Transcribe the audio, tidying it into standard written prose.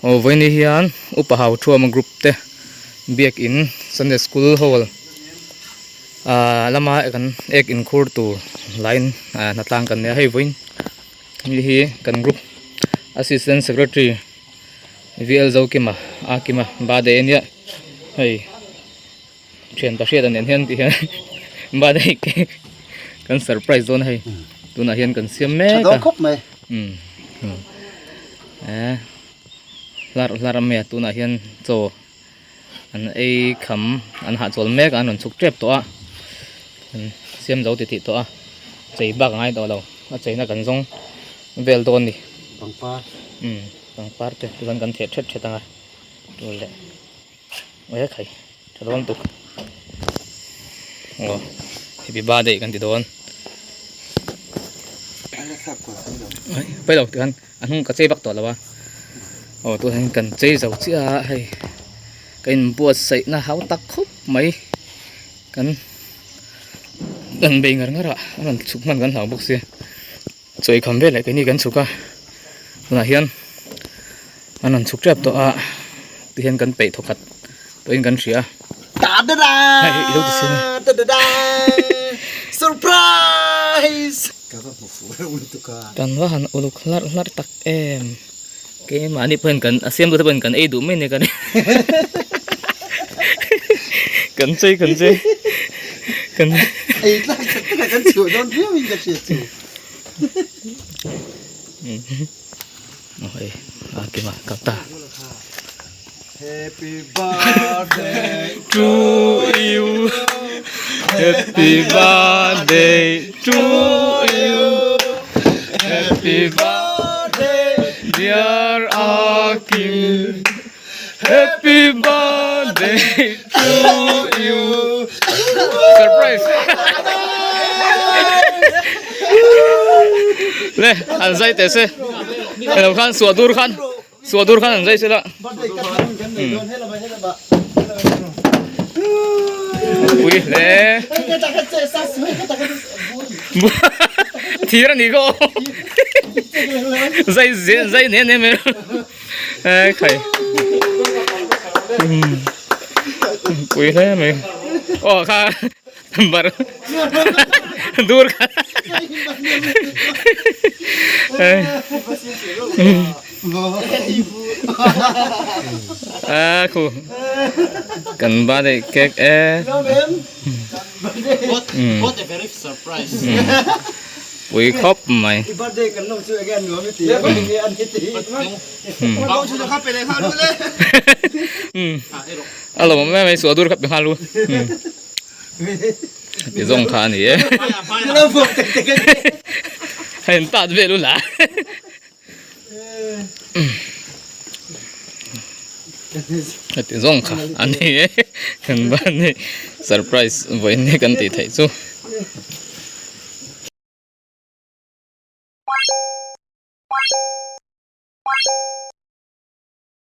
Aw vawiin hian upa hau thuama group te biakin sunday school hall ah lama kan ek inkhur tur line ah hnatlang kan nei a hei vawiin hei hi kan group assistant secretary V L Zokima a kima birthday ania hei. Thian ka hriat a nen hian tih hian birthday cake kan surprise dawn a hei tunah hian kan siam mek a. Tha dawn khawp mai. Umm eh hlar hlar a mai a tunah hian chaw an ei kham an hahchawl mek a an rawn chhuk tep tawh a an siam zo titih tawh a chei bak a ngai tawh lo a cheina kan zawng vel dawn a ni. Pangpar. Umm pangpar te chuan kan theh thet thet ang a tul leh. Ui khai tha dawn tuk aw happy birthday kan ti dawn pai lo tikhan a hnung ka chei vak tawh lo a aw tunah hian kan chei zo chiah a hei ka inbuatsaih na hau tak khawp mai kan kan bei ngar ngar a a rawn chhuk hman kan hlau bawk sia chawi kham veleh keini kan chhuk a tunah hian an rawn chhuk tep tawh a tihian kan peih thawkhat pawhin kan hria Ta-da-da! Hei i lo ti sin a. Ta-da-da! Surprise! Ka va hmu fuh reuh lutuk a. Kan va han uluk hlarh hlarh tak em. Keimahni pawhin kan a siamtu te pawhin kan ei duh mai nia kan kan chei kan chei kan Ei tlak tak tak a kan chhuah dawn viau in ka hriat chu. Hei a kima kal ta. Happy birthday to you Happy birthday to you Happy birthday dear Akim Happy birthday to you Surprise Le an zai teh se elo khan suah dur khan suah dur khan an zai se la Pui hle Thir a ni ko Zai zai ne ne mai Ê khai Pui hle mai Aw kha bar dur kha A khu kan birthday cake e What a very surprise. Pui khawp mai. I birthday kan lo chu enge an nuam i ti a enge an i ti. A lawm em mai suah dur kha pe nghal u. Ti zawng kha a ni e. Hei an tat vel u la. Heti zawng kha a ni e. Kan ban hi surprise vawiin hi kan tih theih chu.